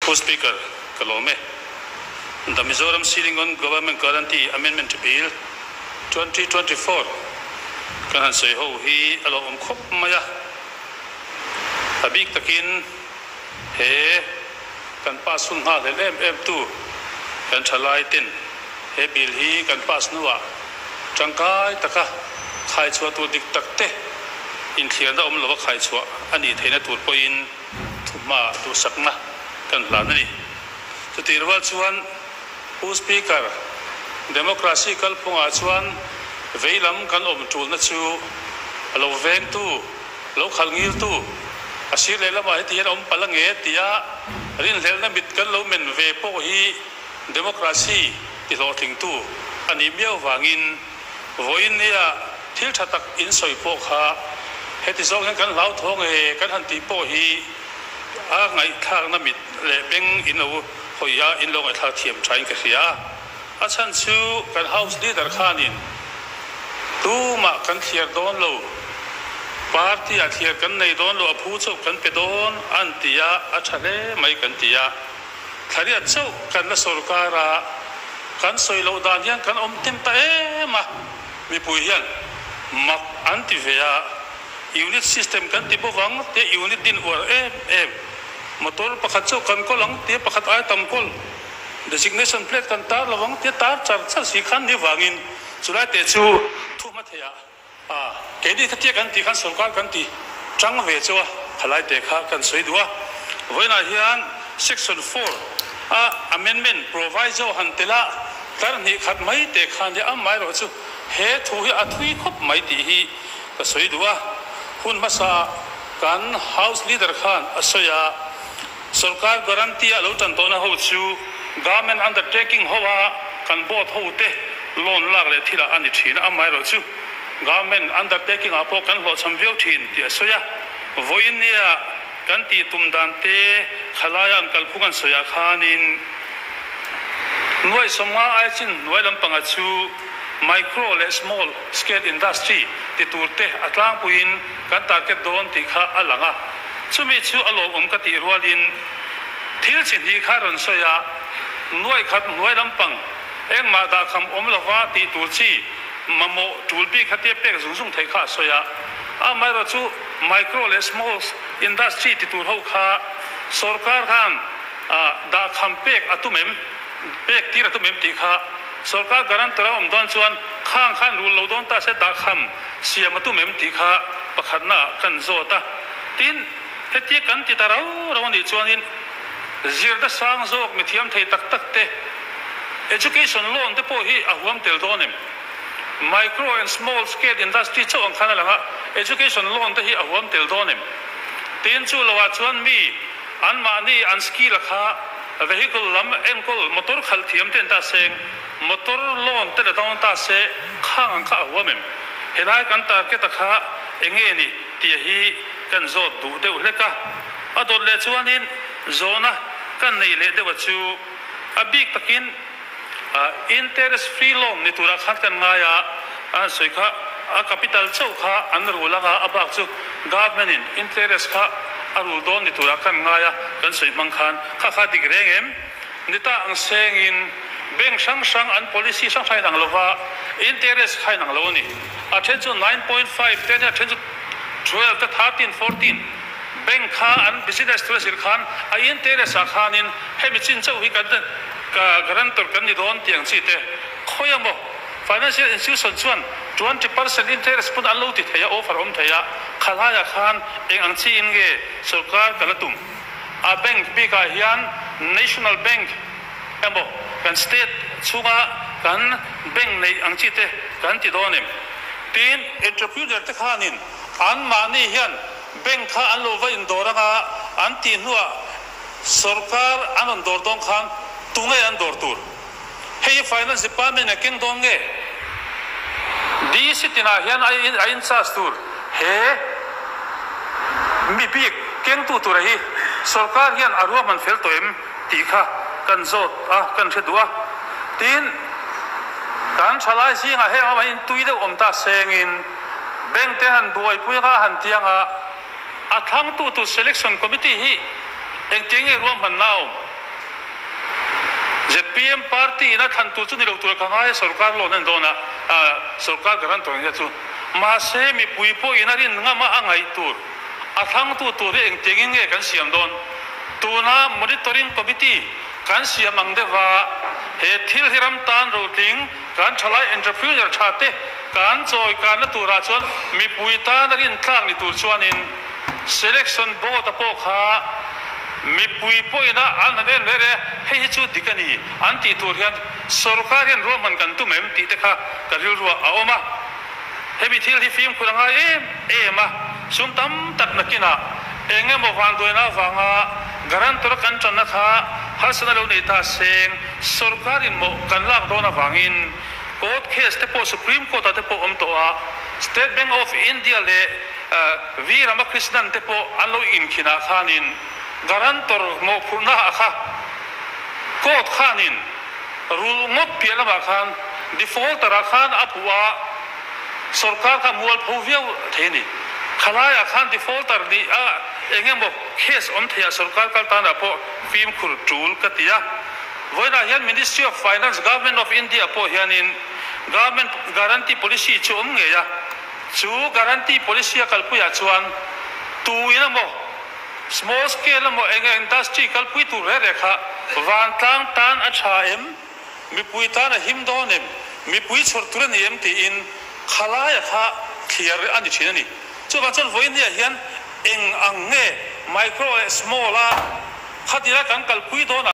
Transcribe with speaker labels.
Speaker 1: Pu Speaker, ka lawm e. The Mizoram Ceiling on Government Guarantee Amendment Bill, 2024 kan han sawi ho hi a lo awm khawp mai a. A bik takin he kan pass hun nghal hlel em em tu kan thalai ten he bill hi kan pass hnuah tangkai taka khaichhuah tur dik tak te inthliarna awm lova khaichhuah a nih theihna tur pawhin Thuhma duhsakna kan hlan a ni. Chutih rual chuan Pu Speaker, Democracy kalphungah chuan veilam kan awm tulna chu a lo vengtu, lo khalh ngiltu, a sir lehlamah heti hian a awm palh ange tia rinhlelhna mit kan lo men ve pawh hi Democracy ti hlawhtlingtu a nih miau vangin Vawiin nia thil tha tak in sawi pawh kha heti zawng hian kan hlauthawng e kan han tih pawh hi a ngaihthlakna mit leh beng in lo hawi a, in lo ngaihthlak thiam thain ka hria. A chhan chu kan House Leader khanin tumah kan thliar dawn lo, party ah thliar kan nei dawn lo, a phu chauh kan pe dawn an ti a, a tha hle mai kan ti a. Thlariat chauh kan la sawrkar a, kan sawi loh dan hian kan awm hnem ta em a, mipui hian mak an ti ve a, unit system kan ti bawk ang tia unit din uar em em, motor pakhat chauh kan kawl ang tia pakhat ai tam kawl, designation plate kan tar lo ang tia tar char char si khan ni vangin chulai teh chu thu hma thei ah. A, keini kha tia kan tih khan sawrkar kan ti tang ve chu a, khalai te kha kan sawi duh a. Vawiinah hian Section 4 a amendment proviso han tel a, tlar hnih khat mai te khan hi amaherawh chu he thu hi a thui khawp mai tih hi ka sawi duh a. Hun hmasa kan House Leader khan a sawi a, sawrkar guarantee a lo tan tawhna ho chu government undertaking ho a kan board ho te loan lak leh thilah a ni thin a, amaherawh chu Government undertaking ah pawh kan hlawhchham viau thin tih a sawi a, vawiin nia kan tih tum dan te khalaia an kalphung an sawi ah khanin nuai 50 ai chin hnuai lampanga chu micro leh small scale industry ti tur te a tlangpuiin kan target dawn tih kha a lang a, chumi chu a lawmawm ka tih rualin thil chi hnih kha rawn sawi a, nuai khat hnuai lampang engmah dahkham awm lova tih tur chi Mamawh tul bik kha tia pek zung zung theih kha a sawi a, amaherawh chu micro leh small industry ti tur ho kha sorkar khan dahkham pek a tum em, pek tir a tum em tih kha sorkar guarantor a awm dawn chuan khang khan rul lo dawn ta se dahkham siam a tum em tih kha pakhatna ah kan zawt a. Tin, hetia kan ti ta rau rau a nih chuanin zirna sang zawk mithiam thei tak tak te education loan te pawh hi a huam tel dawn em? Micro and small scale industry chauh ang khan a lang a, education loan te hi a huam tel dawn em? Tin, chu loah chuan mi anmahni an skill a kha vehicle lam enkawl motor khalh thiam te an ta seng, motor loan te la dawn ta se khang ang kha a huam em? Helai kan target a kha enge ni tih a hi kan zawt duh deuh hlek a. A dawt leh chuanin zawhna kan nei leh deuh a chu a bik takin Interest free loan ni turah khan kan ngai a, a han sawi kha a capital chauh kha an rul anga a bak chu government in interest kha a rul dawn ni turah kan ngai a, kan sawi hmang khan kha kha dik reng em? Ni ta ang sengin bank hrang hrang an policy hrang hrang in ang lova interest kha in ang lo a ni. A then chu 9.5 te a then chu 12 te 13, 14 bank kha an business tur a zir khan a interest ah khanin hemi chin chauh hi kan Ka guarantor kan ni dawn tih ang chi te khawi a maw? Financial institution chuan 20% interest pawn an lo ti thei a, offer awm thei a, khalaiah khan eng ang chi in nge sorkar ka la tum? A bank bikah hian National Bank emaw kan state chhunga kan bank neih ang chi te kan ti dawn em? Tin, entrepreneur te khanin anmahni hian bank kha an lo va indawr anga an tih hnuah Sorkar an rawn dawr dawn khan tunge an dawr tur? Hei hi Finance Department a keng dawn nge? DC tinah hian a in charge tur he mi bik kengtu tura hi sorkar hian a ruahman fel tawh em tih kha kan zawt a, kan hre duh a. Tin, kan thalai zingah heng lamah in tui deuh awm ta sengin bank te han buaipui anga han tiang a, A thlangtu tur Selection Committee hi engtiang nge ruahmanna a awm? Zpm party in a thlan tur chu ni lo tur ka ngai a, sorkar loan an dawn a, sorkar guarantor nia chu. Mahse mipui pawhin a rin ngam a a ngaih tur, a thlangtu tur hi engtiangin nge kan siam dawn? Tuna monitoring committee kan siam ang deuh a, he thil hi ram tan rotling kan thalai entrepreneur tha te kan chawi kanna turah chuan mipui tan a rintlak ni tur chuanin selection board a pawh kha mipui pawhin a an han en reh reh a, hei hi chu dik a ni an tih tur hian sorkar hian ruahman kan tum em tih te kha ka rilruah a awm a. Hemi thil hi fimkhur a ngai em em a, sum tam tak nakinah eng emaw vanduaina avanga guarantor kan tanna kha harsatna lo nei ta seng sorkar in mawh kan lak dawn avangin court case te pawh Supreme Court ah te pawh awm tawh a, State Bank of India leh V Ramakrishnan te pawh an lo inkhinah khanin guarantor mawhphurhna ah kha court khanin Rul ngawt piah lamah khan defaulter ah khan a puh a, sorkar kha mual pho viau thei a ni. Khalaiah khan defaulter nih a eng emaw case awm thei ah sorkar kal tanah pawh fimkhur tul ka ti a. Vawiinah hian Ministry of Finance, Government of India pawh hianin Government Guarantee Policy chu awm ngei a, chu Guarantee Policy a kalpuiah chuan tu in emaw, Small scale emaw eng eng industry kalpui tur reh reh kha vantlang tan a tha em, mipui tan a him dawn em, mipui chhawr tur a ni em tiin khalaia kha thliar a ni thin a ni. Chuvang chuan vawiinniah hian eng ang nge micro leh small a khatila kan kalpui dawn a.